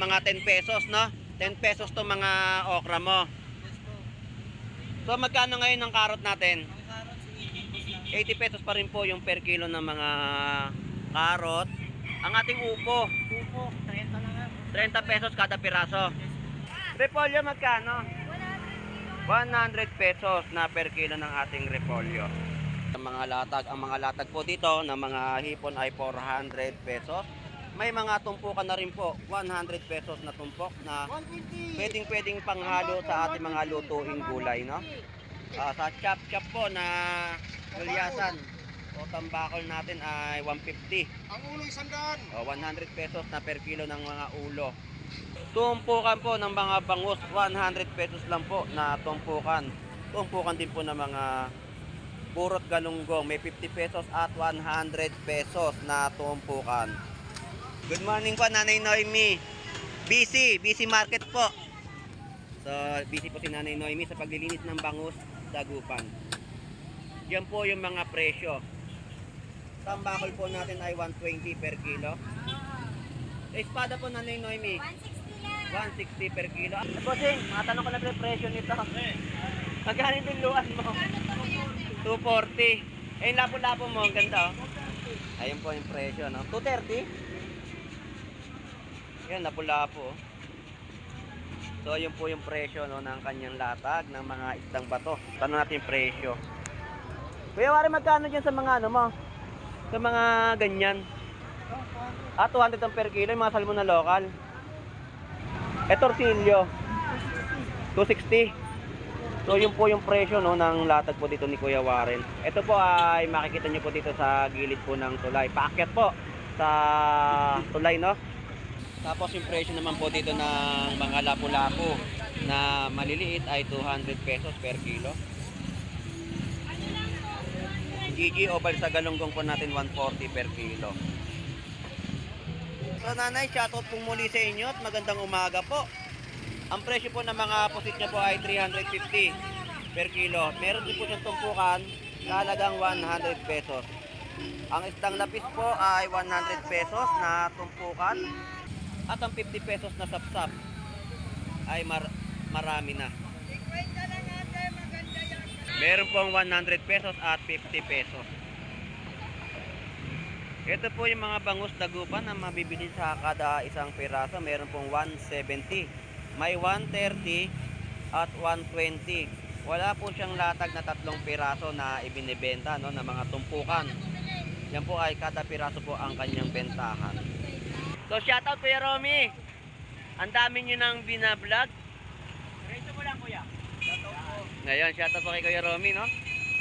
mga 10 pesos, no? 10 pesos to mga okra mo. So magkano ngayon ang karot natin? 80 pesos pa rin po yung per kilo ng mga karot. Ang ating upo, 30 na nga. 30 pesos kada piraso. Repolyo magkano? 100 pesos na per kilo ng ating repolyo. Ang mga latag po dito ng mga hipon ay 400 pesos. May mga tumpukan na rin po, 100 pesos na tumpok na pwedeng panghalo sa ating mga lutuing gulay, no? Sa chop po na gulyasan o tambakol natin ay 150. Ang ulo 100. 100 pesos na per kilo ng mga ulo. Tumpukan po ng mga bangus, 100 pesos lang po na tumpukan. Tumpukan din po ng mga burot galunggong, may 50 pesos at 100 pesos na tumpukan. Good morning po, Nanay Noemi. Busy market po. So, busy po si Nanay Noemi sa paglilinis ng bangus dagupan. Diyan po yung mga presyo. Tambakol po natin ay 120 per kilo. Sa espada po, Nanay Noemi, 160 per kilo. Bossing, matanong ko na yung presyo nito. Magkano yung biluan mo? 240. Eh, yung lapo-lapo mo, ang ganda, oh. Ayun po yung presyo, no? 230. Yan, lapo-lapo. So, yun po yung presyo, no, ng kanyang latag ng mga isdang bato. Tanong natin yung presyo. Kuya Wari, magkano dyan sa mga ano mo? Sa mga ganyan? 200 ang per kilo, yung mga salmon na local. Torsilyo, 260. So, yun po yung presyo, no, ng latag po dito ni Kuya Warren. Ito po ay makikita nyo po dito sa gilid po ng tulay. Paakyat po sa tulay, no? Tapos yung presyo naman po dito ng mga lapu-lapu na maliliit ay 200 pesos per kilo. Gigi oval sa galunggong po natin 140 per kilo. So nanay, shoutout po muli sa inyo at magandang umaga po. Ang presyo po ng mga pusit niya po ay 350 per kilo. Meron din po siyang tumpukan na halagang 100 pesos. Ang isdang lapis po ay 100 pesos na tumpukan. At ang 50 pesos na sapsap ay marami na. Meron pong 100 pesos at 50 pesos. Ito po yung mga bangus dagupan na mabibili sa kada isang piraso. Meron pong 170. May 130 at 120. Wala po siyang latag na 3 piraso na ibinibenta, no, na mga tumpukan. Yan po ay kada piraso po ang kanyang bentahan. So shoutout Kuya Romy. Ang dami nyo nang binablog. Rito mo lang kuya. Shoutout po. Ngayon, shoutout po kay Kuya Romy, no?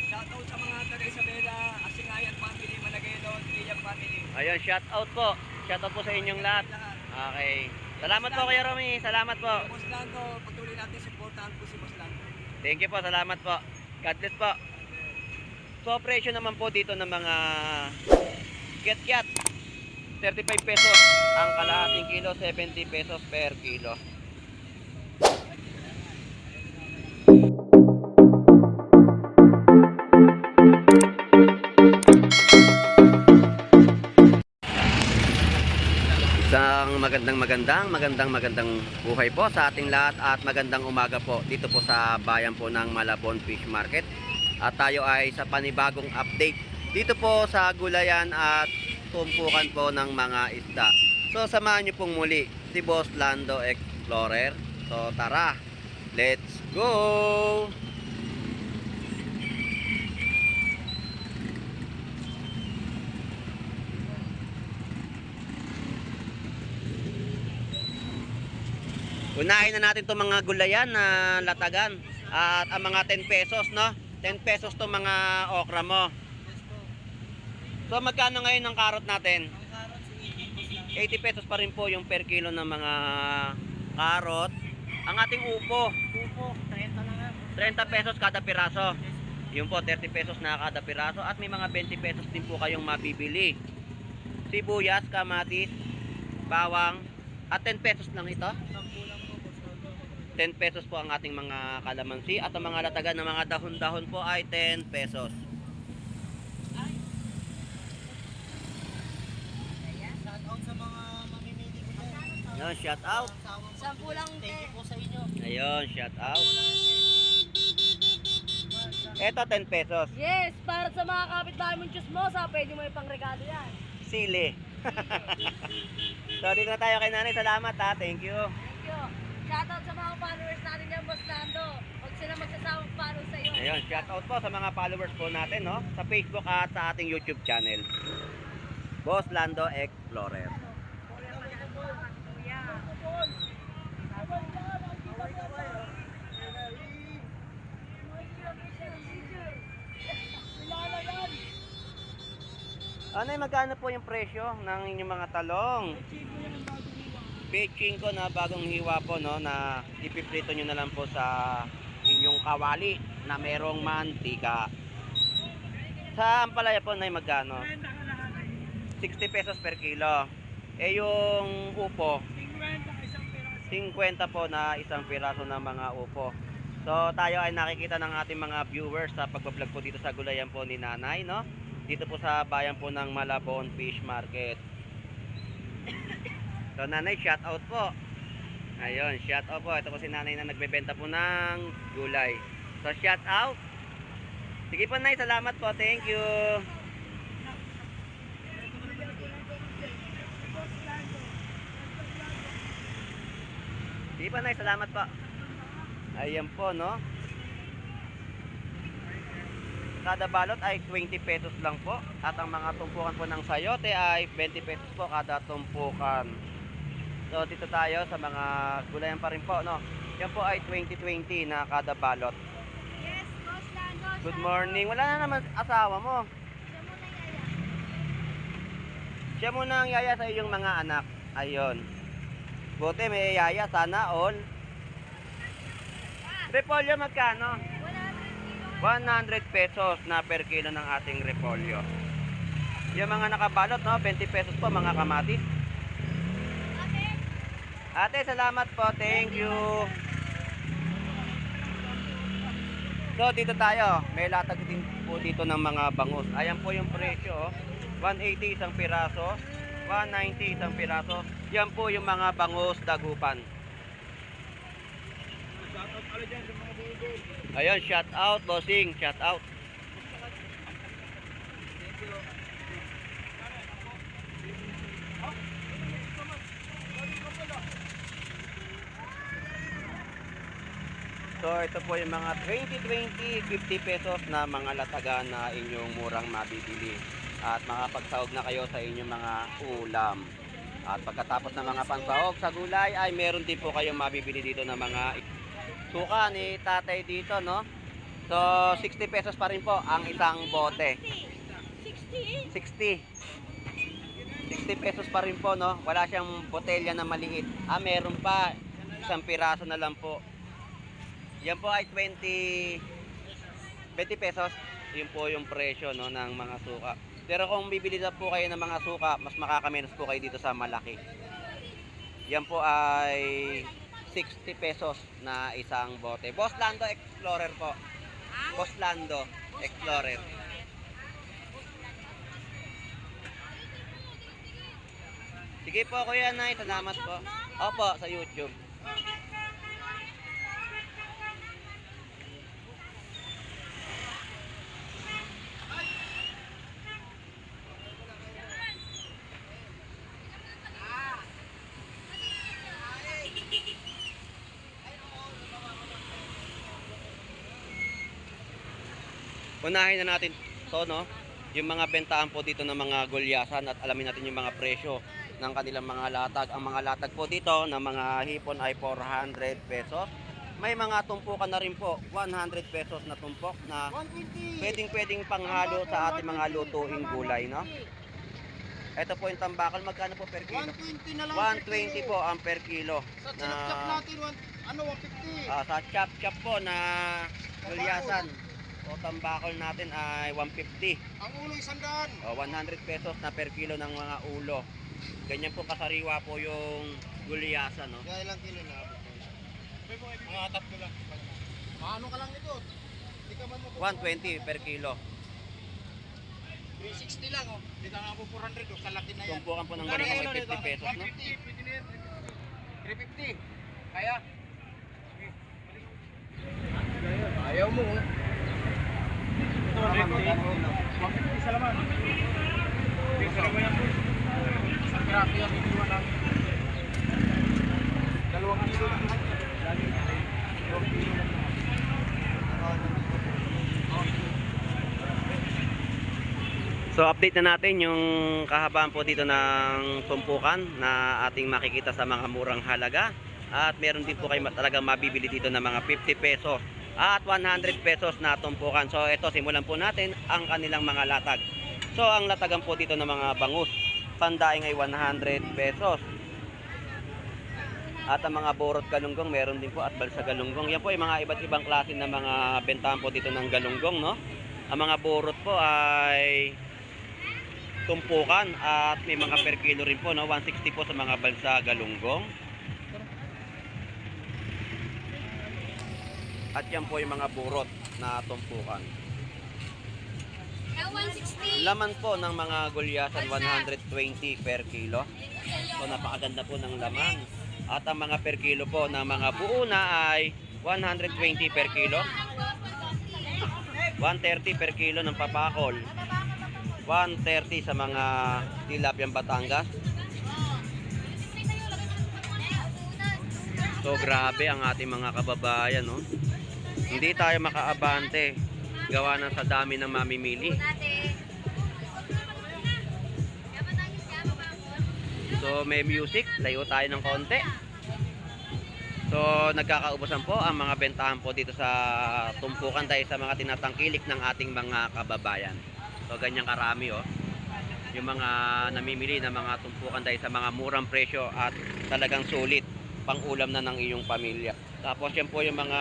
Shoutout sa mga taga Isabela, Asingayan family, Malagaynon, William family. Ayun, shoutout po. Shoutout po sa inyong lahat. Okay. Salamat po Kuya Romy. Salamat po. Boss Lando, patuloy natin supportahan po si Boss Lando. Thank you po. Salamat po. God bless po. So, presyo naman po dito ng mga kiat-kiat. 35 pesos ang kalahating kilo, 70 pesos per kilo. Isang magandang buhay po sa ating lahat at magandang umaga po dito po sa bayan po ng Malabon Fish Market. At tayo ay sa panibagong update dito po sa gulayan at tumpukan po ng mga isda. So samahan niyo pong muli si Boss Lando Explorer. So tara, let's go! Unahin na natin itong mga gulayan na latagan. At ang mga 10 pesos, no? 10 pesos itong mga okra mo. So magkano ngayon ang karot natin? 80 pesos pa rin po yung per kilo ng mga karot. Ang ating upo, 30 na nga. 30 pesos kada piraso. Yun po, 30 pesos na kada piraso. At may mga 20 pesos din po kayong mabibili. Sibuyas, kamatis, bawang. At 10 pesos lang ito. 10 pesos po ang ating mga kalamansi. At ang mga latagan ng mga dahon-dahon po ay 10 pesos. Ayun, shout out. Sampu lang. Thank you po sa inyo. Ayun, shout out. Ito 10 pesos. Yes, para sa mga kapitbahay mong chismosa, pwede mo ipang regalo yan. Sili. So dito na tayo kay nanay. Salamat ha. Thank you. Thank you. Shoutout sa mga followers natin yan, Boss Lando. Huwag sila magsasawang follow sa iyo. Ayun, shout out po sa mga followers po natin, no? Sa Facebook at sa ating YouTube channel. Boss Lando Explorer. Kuya, magandang kuya. Ano magkano po yung presyo ng inyong mga talong? Peching ko na bagong hiwa po, no, na ipiprito nyo na lang po sa inyong kawali na merong mantika. Sa ampalaya po na magkano? 60 pesos per kilo. Eh yung upo, 50 po na isang piraso ng mga upo. So tayo ay nakikita ng ating mga viewers sa pagbablog po dito sa gulayan po ni nanay, no? Dito po sa bayan po ng Malabon Fish Market. So nanay, shout out po. Ayun, shout out po. Ito po si nanay na nagbebenta po ng gulay. So shout out. Sige po nay, salamat po. Thank you. Sige po nay, salamat po. Ayan po, no? Kada balot ay 20 pesos lang po. At ang mga tumpukan po ng sayote ay 20 pesos po kada tumpukan. So dito tayo sa mga gulayan pa rin po, no? Yan po ay 20-20 na kada balot. Yes, Boss Lando. Good morning. Wala na naman asawa mo. Siya muna ang yaya sa iyong mga anak. Ayun. Buti may yaya, sana all. Repolyo magkano? 100 pesos na per kilo ng ating repolyo. Yung mga nakabalot, no, 20 pesos po mga kamatis. Ate, salamat po. Thank you. So dito tayo, may latag din po dito ng mga bangus. Ayan po yung presyo, 180 isang piraso, 190 isang piraso. Yan po yung mga bangus dagupan. Ayun, shout out, bossing, shout out. So ito po yung mga 20-20, 50 pesos na mga latagan na inyong murang mabibili. At makapagsahog na kayo sa inyong mga ulam. At pagkatapos ng mga pansahog sa gulay ay meron din po kayong mabibili dito ng mga suka ni tatay dito, no? So 60 pesos pa rin po ang isang bote. 60? 60 pesos pa rin po, no? Wala siyang botelya na maliit. Meron pa. Isang piraso na lang po. Yan po ay 20 pesos. Yun po yung presyo, no, ng mga suka. Pero kung bibili na po kayo ng mga suka, mas makakamenos po kayo dito sa malaki. Yan po ay 60 pesos na isang bote. Boss Lando Explorer po. Boss Lando Explorer. Sige po Kuya Nay, salamat po. Opo, sa YouTube. Unahin na natin to, no? Yung mga bentahan po dito ng mga gulyasan at alamin natin yung mga presyo ng kanilang mga latag. Ang mga latag po dito ng mga hipon ay 400 pesos. May mga tumpukan na rin po, 100 pesos na tumpok na pwedeng panghalo sa ating mga lutuing gulay, no? Ito po yung tambakal, magkano po per kilo? 120 na lang. 120 po ang per kilo. Sa chinap-chap natin, 150. Sa chop-chop po na gulyasan o tambakol natin ay 150. Ang ulo 100. 100 pesos na per kilo ng mga ulo. Ganyan po kasariwa po yung gulyasan, no? Kaya ilang kilo na abot mo? Mga tatlo lang. Ano ka lang ito? Hindi ka man mo 120 per kilo. 360 lang oh. Hindi ka nga po 400 oh. Kalaki na yan. Tumpukan po ng ganun ay 50 pesos, no? 150. Pwede na yan. 350. Kaya? Ayaw mo. Ito, 150 sa laman. Sa laman yan po. Sa grabe yan, iniwan namin. 2 kilo lang. Lagi na. 2 kilo lang. So update na natin yung kahabaan po dito ng tumpukan na ating makikita sa mga murang halaga. At meron din po kayo talagang mabibili dito ng mga 50 pesos at 100 pesos na tumpukan. So ito, simulan po natin ang kanilang mga latag. So ang latagan po dito ng mga bangus, pandaing ay 100 pesos. At ang mga borot galunggong meron din po at balsa galunggong. Yan po ay mga iba't ibang klase ng mga bentahan po dito ng galunggong, no? Ang mga borot po ay tumpukan at may mga per kilo rin po, no? 160 po sa mga balsa galunggong. At yan po yung mga burot na tumpukan. 160. Laman po ng mga gulyasan 120 per kilo. So napakaganda po ng laman. At ang mga per kilo po ng mga buo na ay 120 per kilo. 130 per kilo ng papakol. 130 sa mga tilapyang Batangas. So grabe ang ating mga kababayan, no? Hindi tayo makaabante gawa ng sa dami ng mamimili. So may music, layo tayo ng konti. So nagkakaubusan po ang mga bentahan po dito sa tumpukan dahil sa mga tinatangkilik ng ating mga kababayan. So ganyan karami, oh. Yung mga namimili ng mga tumpukan dahil sa mga murang presyo at talagang sulit pang ulam na ng iyong pamilya. Tapos yan po yung mga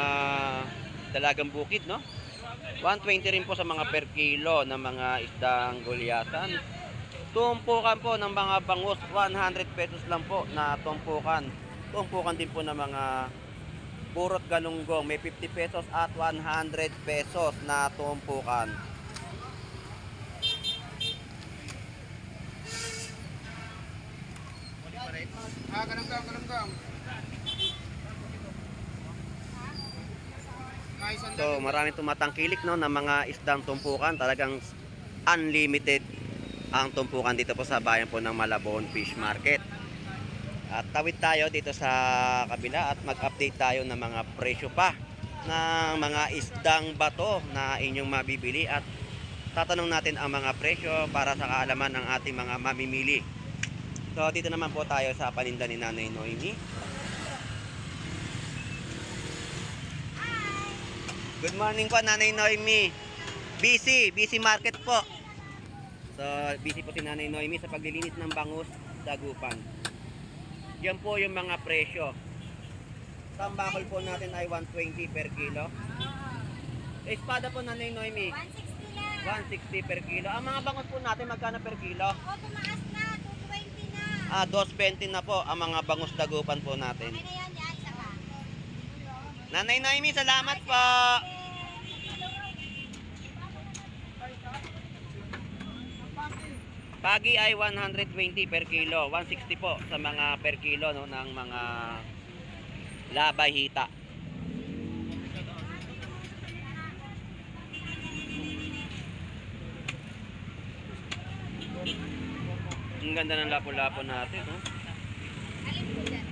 dalagang bukid, no? 120 rin po sa mga per kilo ng mga isdang gulyasan. Tumpukan po ng mga bangus, 100 pesos lang po na tumpukan. Tumpukan din po ng mga burot galunggong, may 50 pesos at 100 pesos na tumpukan. Galunggang. So maraming tumatangkilik, no, ng mga isdang tumpukan. Talagang unlimited ang tumpukan dito po sa bayan po ng Malabon Fish Market. At tawid tayo dito sa kabila at mag-update tayo ng mga presyo pa ng mga isdang bato na inyong mabibili at tatanong natin ang mga presyo para sa kaalaman ng ating mga mamimili. So dito naman po tayo sa paninda ni Nanay Noemi. Good morning po, Nanay Noemi. Busy market po. So busy po si Nanay Noemi sa paglilinis ng bangus dagupan. Yan po yung mga presyo. Tambakol po natin ay 120 per kilo. Espada po, Nanay Noemi, 160 lang. 160 per kilo. Ang mga bangus po natin magkano per kilo? O, tumaas na. 220 na. 220 na po ang mga bangus dagupan po natin. Okay na yan. Yan, isa pa. Nanay Noemi, salamat po. Pagi ay 120 per kilo, 160 po sa mga per kilo, no, ng mga labay hita. Ang ganda ng lapo-lapo natin, no? Alin po dyan?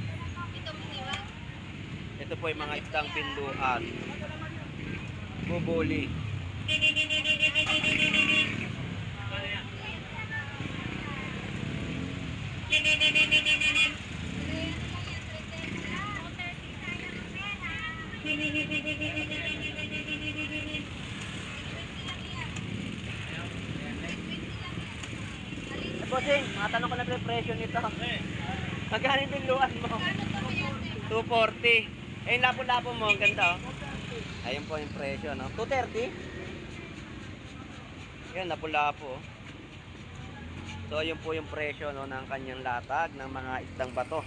Ito mo iba? Ito po yung mga isdang pinduan. Bubuli. Bossing, matanong ko lang yung presyo nito. Magkano yung pinduan mo? 240. Eh, yung lapo-lapo mo, ang ganda, oh. Ayun po yung presyo, no? 230? Yan, lapo-lapo, oh. So, yun po yung presyo, no, ng kanyang latag ng mga isdang bato.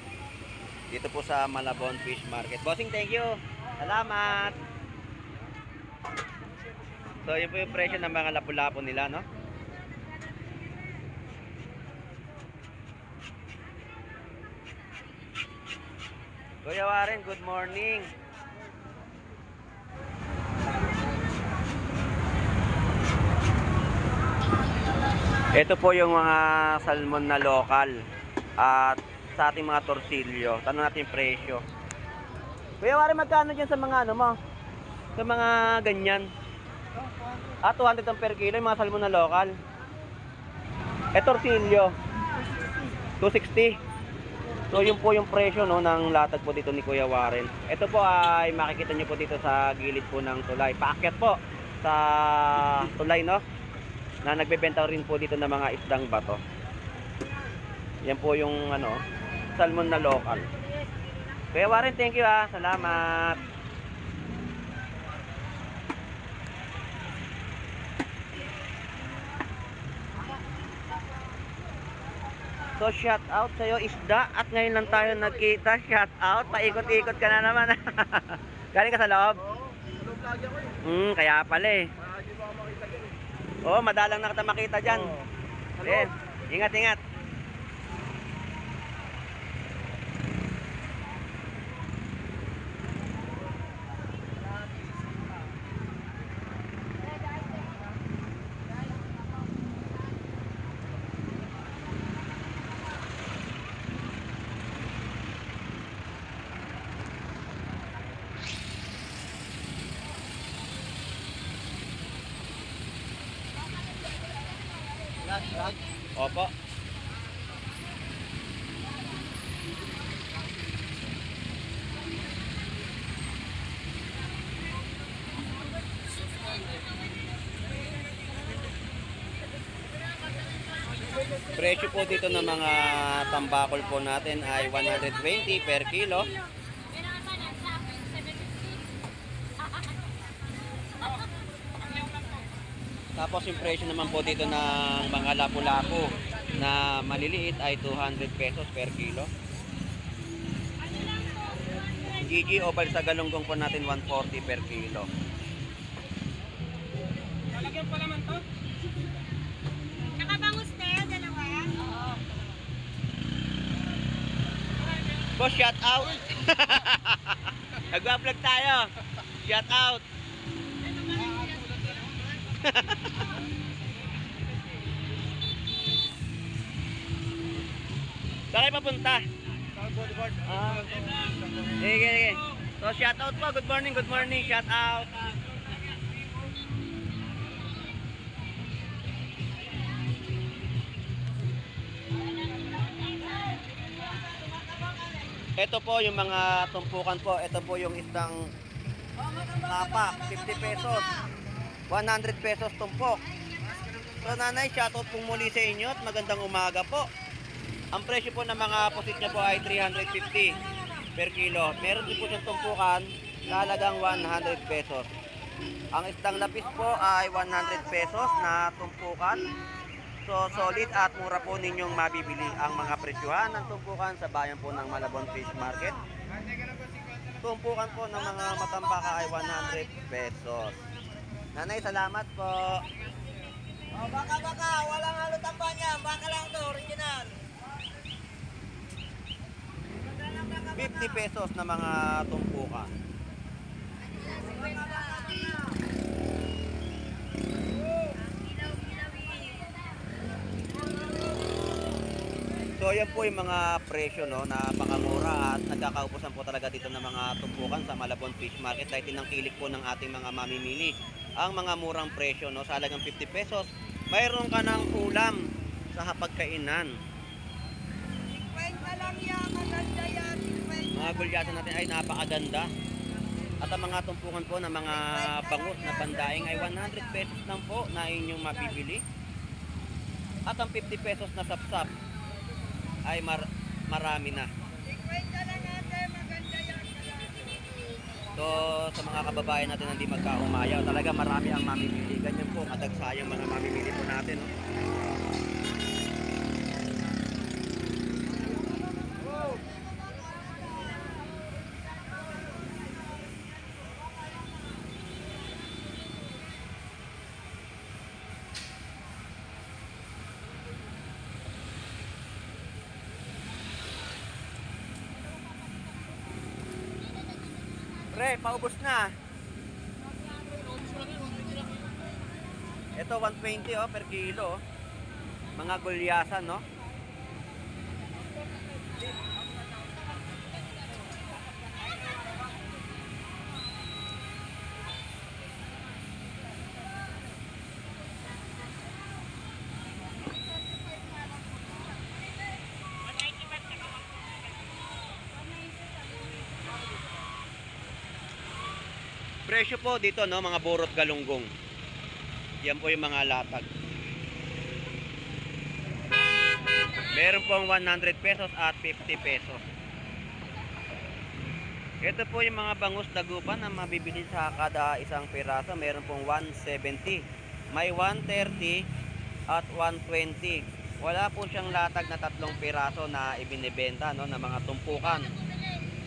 Dito po sa Malabon Fish Market. Bossing, thank you. Salamat. So, yun po yung presyo ng mga lapo-lapo nila, no? Kuya Warren, good morning. Ito po yung mga salmon na local at sa ating mga torsilyo. Tanong natin yung presyo. Kuya Warren, magkano dyan sa mga ano mo? Sa mga ganyan? 200 ang per kilo yung mga salmon na local. Torsilyo 260. So yun po yung presyo no, ng latag po dito ni Kuya Warren. Ito po ay makikita nyo po dito sa gilid po ng tulay. Paakyat po sa tulay no, na nagbebenta rin po dito ng mga isdang bato. Yan po yung ano, salmon na local. Kuya Warren, thank you ha. Salamat. So shout out sa iyo isda at ngayon lang tayo nagkita. Shout out, paikot-ikot ka na naman. Galing ka sa loob? Oo, anong lagi ako eh. Kaya pala eh. Hindi mo ako makita dyan eh. Oo, madalang na kita makita diyan. Oo. Eh, ingat, ingat. Opo. Presyo po dito ng mga tambakol po natin ay 120 per kilo. Tapos yung presyo naman po dito ng mga lapu-lapu na maliliit ay 200 pesos per kilo. Gigi Oval sa galunggong po natin 140 per kilo. Lalagyan pa naman to. Nakabangus tayo, dalawa. Boss, shout out! Nagwa-vlog tayo. Shout out! Saan kayo papunta? Sige, sige. So, shout out po. Good morning, good morning. Shout out. Ito po yung mga tumpukan po. Ito po yung isdang kapa, 50 pesos. 100 pesos tumpok. So nanay, shoutout po muli sa inyo at magandang umaga po. Ang presyo po ng mga pusit niya po ay 350 per kilo. Meron din po siyang tumpukan na halagang 100 pesos. Ang isdang lapis po ay 100 pesos na tumpukan. So solid at mura po ninyong mabibili ang mga presyuhan ng tumpukan sa bayan po ng Malabon Fish Market. Tumpukan po ng mga matambaka ay 100 pesos. Nanay, salamat po. Baka, walang halutang pa niya. Baka lang to, original. 50 pesos na mga tumpukan. So yan po yung mga presyo no, na pakamura at nagkakaupusan po talaga dito ng mga tumpukan sa Malabon Fish Market dahil tinangkilik po ng ating mga mamimili ang mga murang presyo no, sa halagang 50 pesos. Mayroon ka ng ulam sa hapagkainan. 50 lang yan, maganda yan. Mga gulyasan natin ay napakaganda. At ang mga tumpukan po ng mga bangus na pandaing ay 100 pesos lang po na inyong mabibili. At ang 50 pesos na sapsap ay marami na. 50 lang ate, maganda yan. So sa mga kababayan natin na hindi magkaumayaw, talaga marami ang mamimili. Ganyan po kadagsayang mga mamimili po natin. No? Pre, paubos na. Ito 120 oh, per kilo. Oh. Mga gulyasan, no? Presyo po dito, no, mga burot galunggong. Yan po yung mga latag. Meron pong 100 pesos at 50 pesos. Ito po yung mga bangus dagupan na mabibili sa kada isang piraso. Meron pong 170. May 130 at 120. Wala po siyang latag na 3 piraso na ibinebenta, no, na mga tumpukan.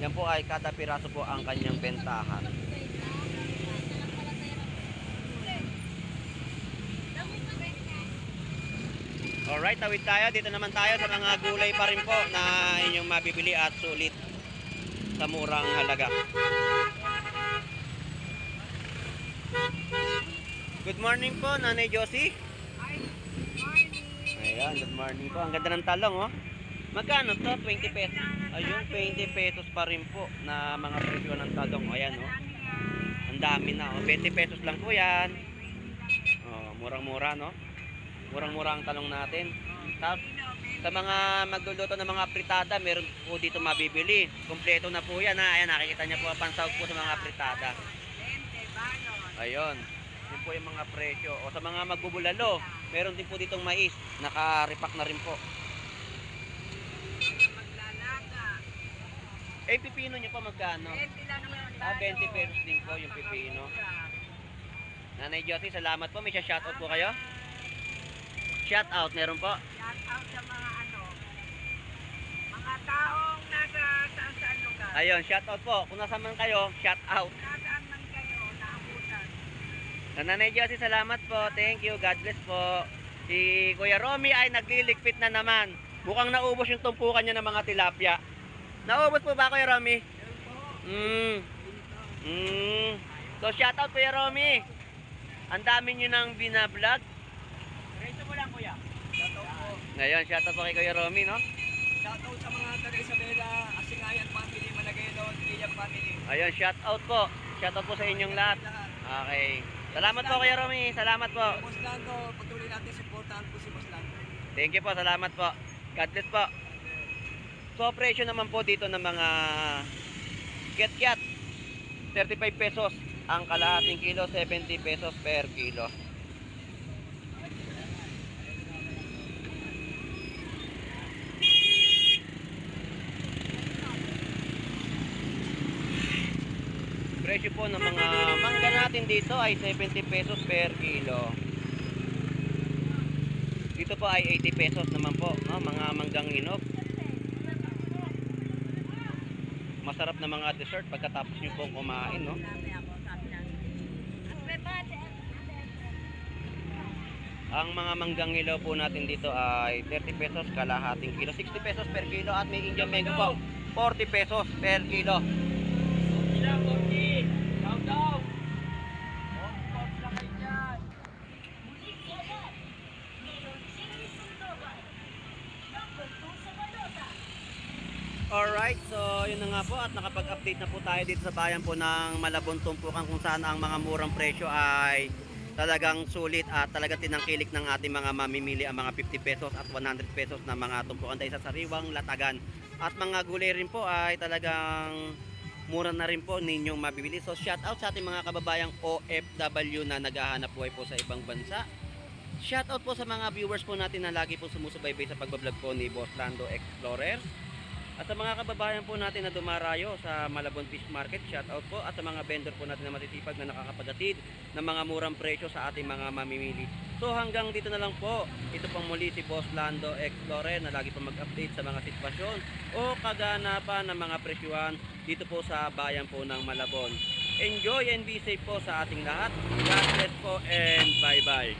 Yan po ay kada piraso po ang kanyang bentahan. Alright, tawid tayo. Dito naman tayo sa mga gulay pa rin po na inyong mabibili at sulit sa murang halaga. Good morning po, Nanay Josie. Ayan, good morning po. Ang ganda ng talong, oh. Magkano to? 20 pesos. Ayun, 20 pesos pa rin po na mga presyo ng talong. Ayan, oh. Ang dami na, oh. 20 pesos lang po yan. Oh, murang-mura, no? Murang-mura ang talong natin. Tapos, sa mga magluluto ng mga fritada, meron po dito mabibili. Kompleto na po yan, ha. Ayan, nakikita niyo po, pansahog po sa mga fritada. Ayun. Yun po yung mga presyo. O sa mga magbubulalo, meron din po ditong mais. Naka-repack na rin po. Eh, pipino niyo po magkano? 20 pesos din po yung pipino. Nanay Josie, salamat po. May shoutout po kayo? Shout out, meron po. Shout out sa mga mga taong nasa saan lugar. Ayun, shout out po. Kung nasa man kayo, shout out. Nasaan man kayo, naabutan. Nanay Josie, salamat po. Thank you. God bless po. Si Kuya Romy ay nagliligpit na naman. Mukhang naubos yung tumpukan niya ng mga tilapia. Naubos po ba, Kuya Romy? So, shout out, Kuya Romy. Ang dami nyo nang binablog. Rito mo lang, kuya. Shoutout po. Ngayon, shout out po kay Kuya Romy, no? Shoutout sa mga taga Isabela, Asingayan family, Managaynon, Iyang family. Ayun, shout out po. Shout out po sa inyong lahat. Okay. Salamat po, Kuya Romy. Salamat po. Boss Lando, patuloy natin supportahan po si Boss Lando. Thank you po. Salamat po. God bless po. So, presyo naman po dito ng mga kiat-kiat. 35 pesos ang kalahating kilo, 70 pesos per kilo. Presyo po ng mga mangga natin dito ay 70 pesos per kilo. Dito po ay 80 pesos naman po, no? Mga manggang hinog. Masarap na mga dessert pagkatapos nyo po kumain, no? Ang mga manggang hilaw po natin dito ay 30 pesos kalahating kilo, 60 pesos per kilo, at may Indian mango po 40 pesos per kilo. Ilang, Gordy! Down, down! Pop na kayo dyan! Alright, so yun na nga po, at nakapag-update na po tayo dito sa bayan po ng Malabon Tumpukan, kung saan ang mga murang presyo ay talagang sulit at talagang tinangkilik ng ating mga mamimili ang mga 50 pesos at 100 pesos na mga tumpukan tayo sa sariwang latagan. At mga gulay rin po ay talagang mura na rin po ninyong mabibili. So shout out sa ating mga kababayang OFW na naghahanap buhay po sa ibang bansa. Shout out po sa mga viewers po natin na lagi po sumusubaybay sa pagbablog po ni Boss Lando Explorer. At sa mga kababayan po natin na dumarayo sa Malabon Fish Market, shout out po. At sa mga vendor po natin na masisipag na nakakapagatid ng mga murang presyo sa ating mga mamimili. So hanggang dito na lang po. Ito pong muli si Boss Lando Explorer na lagi po mag-update sa mga sitwasyon o kaganapan ng mga presyuhan dito po sa bayan po ng Malabon. Enjoy and be safe po sa ating lahat. God bless po and bye bye.